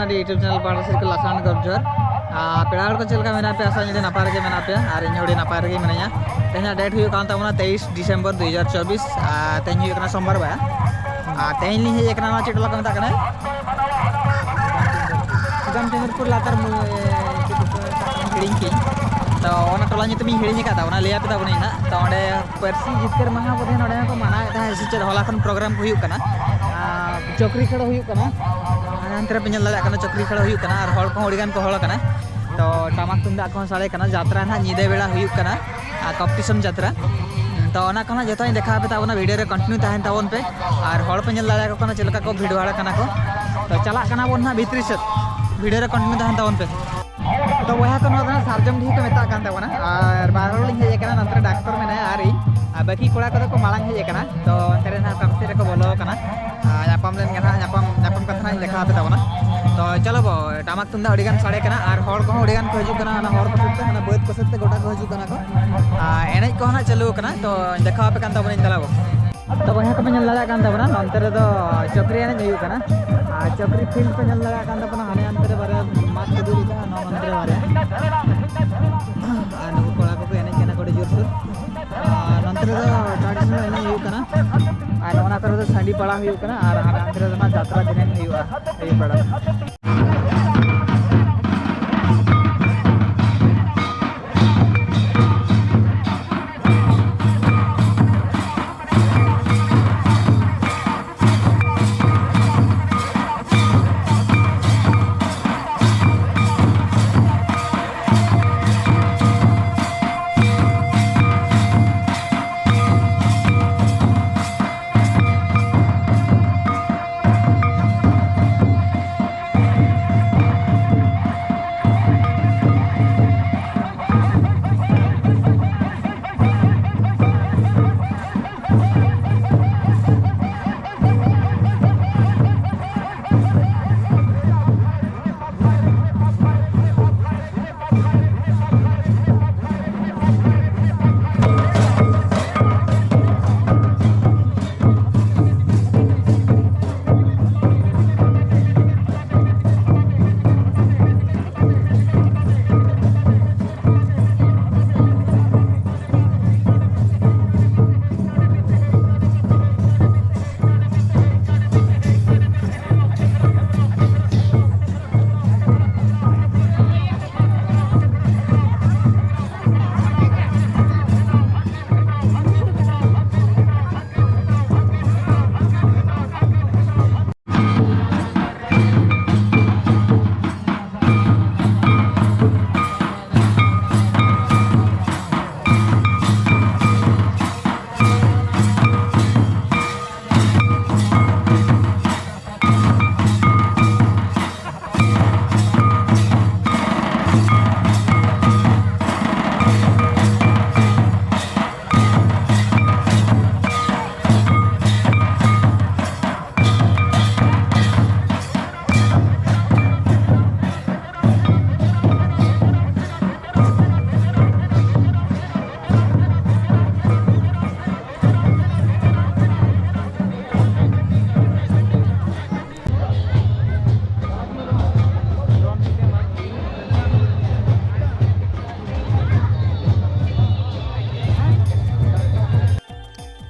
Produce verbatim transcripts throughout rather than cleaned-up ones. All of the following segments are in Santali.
ᱟᱹᱰᱤ YouTube channel ᱯᱟᱦᱴᱟ ᱥᱮᱫ ᱠᱷᱚᱱ ᱞᱟᱥᱟᱱ ᱜᱚᱰ ᱡᱚᱦᱟᱨ᱾ ᱟᱨ ᱯᱮᱲᱟ ᱦᱚᱲ ᱠᱚ ᱪᱮᱫ ᱞᱮᱠᱟ ᱢᱮᱱᱟᱜ ᱯᱮᱭᱟ? ᱟᱥᱟ ᱡᱩᱫᱤ ᱱᱟᱯᱟᱭ ᱨᱮᱜᱮ ᱢᱮᱱᱟᱜ ᱯᱮᱭᱟ, ᱟᱨ ᱤᱧ ᱦᱚᱸ ᱟᱹᱰᱤ ᱱᱟᱯᱟᱭ ᱨᱮᱜᱮ ᱢᱤᱱᱟᱹᱧᱟ᱾ ᱛᱮᱦᱮᱧᱟᱜ date ᱦᱩᱭᱩᱜ ᱠᱟᱱ ᱛᱟᱵᱚᱱᱟ ᱛᱮᱭᱤᱥ ᱰᱤᱥᱮᱢᱵᱚᱨ ᱫᱩ ᱦᱟᱡᱟᱨ ᱪᱚᱵᱵᱤᱥ᱾ ᱟᱨ ᱛᱮᱦᱮᱧ ᱦᱩᱭᱩᱜ ᱠᱟᱱᱟ ᱥᱳᱢᱵᱟᱨ ᱵᱟᱭ᱾ ᱟᱨ ᱛᱮᱦᱮᱧ ᱞᱤᱧ ᱦᱮᱡ ᱟᱠᱟᱱᱟ ᱱᱚᱣᱟ ᱪᱮᱫ ᱴᱚᱞᱟ ᱠᱚ ᱢᱮᱛᱟᱜ ᱠᱟᱱᱟ? ᱥᱩᱫᱟᱢ ᱪᱚᱸᱫᱽᱨᱯᱩᱨ ᱞᱟᱛᱟᱨ ᱢᱩ-, ᱪᱮᱫ ᱠᱚ ᱢᱮᱛᱟᱜ ᱠᱟᱱᱟ? ᱦᱤᱲᱤᱧ ᱠᱮᱫ᱾ ᱛᱚ ᱚᱱᱟ ᱴᱚᱞᱟ ᱧᱩᱛᱩᱢ ᱤᱧ ᱦᱤᱲᱤᱧ ᱟᱠᱟᱫᱟ, ᱚᱱᱟ ᱞᱟᱹᱭ ᱟᱯᱮ ᱛᱟᱵᱚᱱᱟᱹᱧ ᱦᱟᱸᱜ᱾ ᱛᱚ ᱚᱸᱰᱮ ᱯᱟᱹᱨᱥᱤ ᱡᱤᱛᱠᱟᱹᱨ ᱢᱟᱦᱟ ᱵᱚᱞᱮ ᱱᱚᱰᱮ ᱦᱚᱸᱠᱚ ᱢᱟᱱᱟᱣᱮᱫ ᱛᱟᱦᱮᱸᱫ ᱥᱮ ᱪᱮᱫ, ᱦᱚᱞᱟ ᱠᱷᱚᱱ program ᱠᱚ ᱦᱩᱭᱩᱜ ᱠᱟᱱᱟ᱾ ᱟᱨ ᱪᱟᱹᱠᱨᱤ ᱠᱷᱮᱲᱚ ᱦᱩᱭᱩᱜ ᱠᱟᱱᱟ᱾ ᱦᱟᱱᱮ ᱦᱟᱱᱛᱮ ᱨᱮᱯᱮ ᱧᱮᱞ ᱫᱟᱲᱮᱭᱟᱜ ᱠᱟᱱᱟ, ᱪᱟᱹᱠᱨᱤ ᱠᱷᱮᱲᱚ ᱦᱩᱭᱩᱜ ᱠᱟᱱᱟ ᱟᱨ ᱦᱚᱲ ᱠᱚᱦᱚᱸ ᱟᱹᱰᱤ ᱜᱟᱱ ᱠᱚ ᱦᱚᱲ ᱠᱟᱱᱟ᱾ ᱛᱚ ᱴᱟᱢᱟᱠ ᱛᱩᱢᱫᱟᱜ ᱠᱚᱦᱚᱸ ᱥᱟᱰᱮ ᱠᱟᱱᱟ, ᱡᱟᱛᱨᱟ ᱱᱟᱦᱟᱜ ᱧᱤᱫᱟᱹ ᱵᱮᱲᱟ ᱦᱩᱭᱩᱜ ᱠᱟᱱᱟ, ᱟᱨ competition ᱡᱟᱛᱨᱟ᱾ ᱛᱚ ᱚᱱᱟ ᱠᱚ ᱱᱟᱦᱟᱜ ᱡᱚᱛᱚᱧ ᱫᱮᱠᱷᱟᱣ ᱟᱯᱮ ᱛᱟᱵᱚᱱᱟ, video ᱨᱮ continue ᱛᱟᱦᱮᱱ ᱛᱟᱵᱚᱱ ᱯᱮ᱾ ᱟᱨ ᱦᱚᱲ ᱯᱮ ᱧᱮᱞ ᱫᱟᱲᱮᱭᱟᱠᱚ ᱠᱟᱱᱟ ᱪᱮᱫ ᱞᱮᱠᱟ ᱠᱚ ᱵᱷᱤᱲ ᱵᱷᱟᱲ ᱠᱟᱱᱟ ᱠᱚ᱾ ᱛᱚ ᱪᱟᱞᱟᱜ ᱠᱟᱱᱟ ᱵᱚᱱ ᱱᱟᱦᱟᱜ ᱵᱷᱤᱛᱨᱤ ᱥᱮᱫ, video ᱨᱮ continue ᱛᱟᱦᱮᱱ ᱛᱟᱵᱚᱱ ᱯᱮ᱾ ᱛᱚ ᱵᱚᱭᱦᱟ ᱠᱚ, ᱱᱚᱣᱟ ᱫᱚ ᱱᱟᱦᱟᱜ ᱥᱟᱨᱡᱚᱢ ᱰᱤᱦᱤ ᱠᱚ ᱢᱮᱛᱟᱜ ᱠᱟᱱ ᱛᱟᱵᱚᱱᱟ᱾ ᱟᱨ ᱵᱟᱨ ᱦᱚᱲ ᱞᱤᱧ ᱦᱮᱡ ᱟᱠᱟᱱᱟ, ᱱᱚᱛᱮ ᱨᱮ ᱰᱟᱠᱛᱚᱨ ᱢᱮᱱᱟᱭᱟ ᱟᱨ ᱤᱧ, ᱟᱨ ᱵᱟᱹᱠᱤ ᱠᱚᱲᱟ ᱠᱚᱫᱚ ᱠᱚ ᱢᱟᱲᱟᱝ ᱦᱮᱡ ᱟᱠᱟᱱᱟ᱾ ᱛᱚ ᱚᱱᱛᱮ ᱨᱮ ᱱᱟᱦᱟᱜ ᱚᱠᱟ ᱥᱮᱫ ᱨᱮᱠᱚ ᱵᱚᱞᱚ ᱟᱠᱟᱱᱟ᱾ ᱟᱨ ᱧᱟᱯᱟᱢ ᱞᱮᱱ ᱜᱮ ᱱᱟᱦᱟᱜ, ᱧᱟᱯᱟᱢ, ᱧᱟᱯᱟᱢ ᱠᱟᱛᱷᱟ ᱱᱟᱦᱟᱜ ᱤᱧ ᱫᱮᱠᱷᱟᱣ ᱟᱯᱮ ᱛᱟᱵᱚᱱᱟ᱾ ᱛᱚ ᱪᱚᱞᱚ ᱵᱚ, ᱴᱟᱢᱟᱠ ᱛᱩᱢᱫᱟᱜ ᱟᱹᱰᱤ ᱜᱟᱱ ᱥᱟᱰᱮ ᱠᱟᱱᱟ ᱟᱨ ᱦᱚᱲ ᱠᱚᱦᱚᱸ ᱟᱹᱰᱤ ᱜᱟᱱ ᱠᱚ ᱦᱤᱡᱩᱜ ᱠᱟᱱᱟ, ᱚᱱᱟ ᱦᱚᱲ ᱠᱚ ᱥᱮᱫ ᱛᱮ, ᱚᱱᱟ ᱵᱟᱹᱫᱽ ᱠᱚ ᱥᱮᱫ ᱛᱮ ᱜᱚᱴᱟ ᱠᱚ ᱦᱤᱡᱩᱜ ᱠᱟᱱᱟ ᱠᱚ᱾ ᱟᱨ ᱮᱱᱮᱡ ᱠᱚᱦᱚᱸ ᱱᱟᱦᱟᱜ ᱪᱟᱹᱞᱩ ᱟᱠᱟᱱᱟ, ᱛᱚ ᱫᱮᱠᱷᱟᱣ ᱟᱯᱮ ᱠᱟᱱ ᱛᱟᱵᱚᱱᱟᱹᱧ, ᱫᱮᱞᱟ ᱵᱚ᱾ ᱛᱚ ᱵᱚᱭᱦᱟ ᱠᱚᱯᱮ ᱧᱮᱞ ᱫᱟᱲᱮᱭᱟᱜ ᱠᱟᱱ ᱛᱟᱵᱚᱱᱟ, ᱱᱚᱱᱛᱮ ᱨᱮᱫᱚ ᱪᱟᱹᱠᱨᱤ ᱮᱱᱮᱡ ᱦᱩᱭᱩᱜ ᱠᱟᱱᱟ᱾ ᱟᱨ ᱪᱟᱹᱠᱨᱤ field ᱯᱮ ᱧᱮᱞ ᱫᱟᱲᱮᱭᱟᱜ ᱠᱟᱱ ᱛᱟᱵᱚᱱᱟ, ᱦᱟᱱᱮ ᱦᱟᱱᱛᱮ ᱨᱮ ᱵᱟᱨᱭᱟ ᱢᱟᱴᱷ ᱠᱚ ᱫᱩᱲᱩᱵ ᱠᱟᱱᱟ, ᱱᱚᱣᱟ ᱱᱚᱱᱛᱮ ᱨᱮ ᱵᱟᱨᱭᱟ᱾ ᱟᱨ ᱱᱩᱠᱩ ᱠᱚᱲᱟ ᱠᱚᱠᱚ ᱮᱱᱮᱡ ᱠᱟᱱᱟ ᱠᱚ ᱟᱹᱰᱤ ᱡᱳᱨᱥᱳᱨ᱾ ᱟᱨ ᱱᱚᱱᱛᱮ ᱨᱮᱫᱚ traditional ᱮᱱᱮᱡ ᱦᱩᱭᱩᱜ ᱠᱟᱱᱟ᱾ ᱟᱨ ᱚᱱᱟ ᱠᱚᱨᱮ ᱫᱚ ᱥᱟᱺᱰᱤ ᱯᱟᱲᱟ ᱦᱩᱭᱩᱜ ᱠᱟᱱᱟ᱾ ᱟᱨ ᱦᱟᱱᱮ ᱦᱟᱱᱛᱮ ᱨᱮᱫᱚ ᱱᱟᱜ ᱡᱟᱛᱨᱟ ᱫᱤᱱᱟᱹᱢ ᱦᱩᱭᱩᱜᱼᱟ ᱟᱹᱭᱩᱵ ᱵᱮᱲᱟ᱾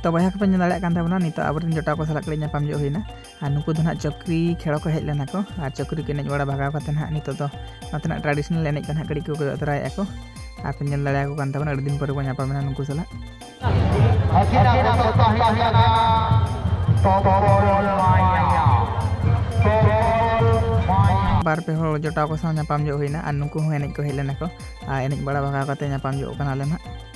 ᱛᱚ ᱵᱚᱭᱦᱟ ᱠᱚᱯᱮ ᱧᱮᱞ ᱫᱟᱲᱮᱭᱟᱜ ᱠᱟᱱ ᱛᱟᱵᱚᱱᱟ, ᱱᱤᱛᱚᱜ ᱟᱵᱚᱨᱮᱱ ᱡᱚᱴᱟᱣ ᱠᱚ ᱥᱟᱞᱟᱜ ᱠᱟᱹᱴᱤᱡ ᱧᱟᱯᱟᱢ ᱡᱚᱜ ᱦᱩᱭᱱᱟ᱾ ᱟᱨ ᱱᱩᱠᱩ ᱫᱚ ᱱᱟᱦᱟᱜ ᱪᱚᱠᱨᱤ ᱠᱷᱮᱲᱚ ᱠᱚ ᱦᱮᱡ ᱞᱮᱱᱟ ᱠᱚ, ᱟᱨ ᱪᱚᱠᱨᱤ ᱠᱚ ᱮᱱᱮᱡ ᱵᱟᱲᱟ ᱵᱷᱟᱜᱟᱣ ᱠᱟᱛᱮ ᱱᱟᱦᱟᱜ ᱱᱤᱛᱚᱜ ᱫᱚ ᱱᱚᱛᱮᱱᱟᱜ traditional ᱮᱱᱮᱡ ᱠᱚ ᱱᱟᱦᱟᱜ ᱠᱟᱹᱴᱤᱡ ᱠᱚ ᱠᱚᱭᱚᱜ ᱛᱚᱨᱟᱭᱮᱫᱼᱟ ᱠᱚ᱾ ᱟᱨ ᱯᱮ ᱧᱮᱞ ᱫᱟᱲᱮᱭᱟᱠᱚ ᱠᱟᱱ ᱛᱟᱵᱚᱱᱟ, ᱟᱹᱰᱤ ᱫᱤᱱ ᱯᱚᱨᱮ ᱵᱚᱱ ᱧᱟᱯᱟᱢᱮᱱᱟ ᱱᱩᱠᱩ ᱥᱟᱞᱟᱜ᱾ ᱟᱹᱠᱤᱱᱟᱜ ᱯᱚᱛᱟᱢ ᱦᱩᱭᱩᱜ ᱠᱟᱱᱟ ᱛᱚᱯᱚᱞ ᱢᱟᱭᱟ᱾ ᱛᱚᱯᱚᱞ ᱢᱟᱭᱟ᱾ ᱵᱟᱨ ᱯᱮ ᱦᱚᱲ ᱡᱚᱴᱟᱣ ᱠᱚ ᱥᱟᱶ ᱧᱟᱯᱟᱢ ᱡᱚᱜ ᱦᱩᱭᱱᱟ ᱟᱨ ᱱᱩᱠᱩ ᱦᱚᱸ ᱮᱱᱮᱡ ᱠᱚ ᱦᱮᱡ ᱞᱮᱱᱟ ᱠᱚ᱾ ᱟᱨ ᱮᱱᱮᱡ ᱵᱟᱲᱟ ᱵᱷᱟᱜᱟᱣ ᱠᱟᱛᱮ ᱧᱟᱯᱟᱢ ᱡᱚᱜ ᱠᱟᱱᱟᱞᱮ ᱱᱟᱦᱟᱜ᱾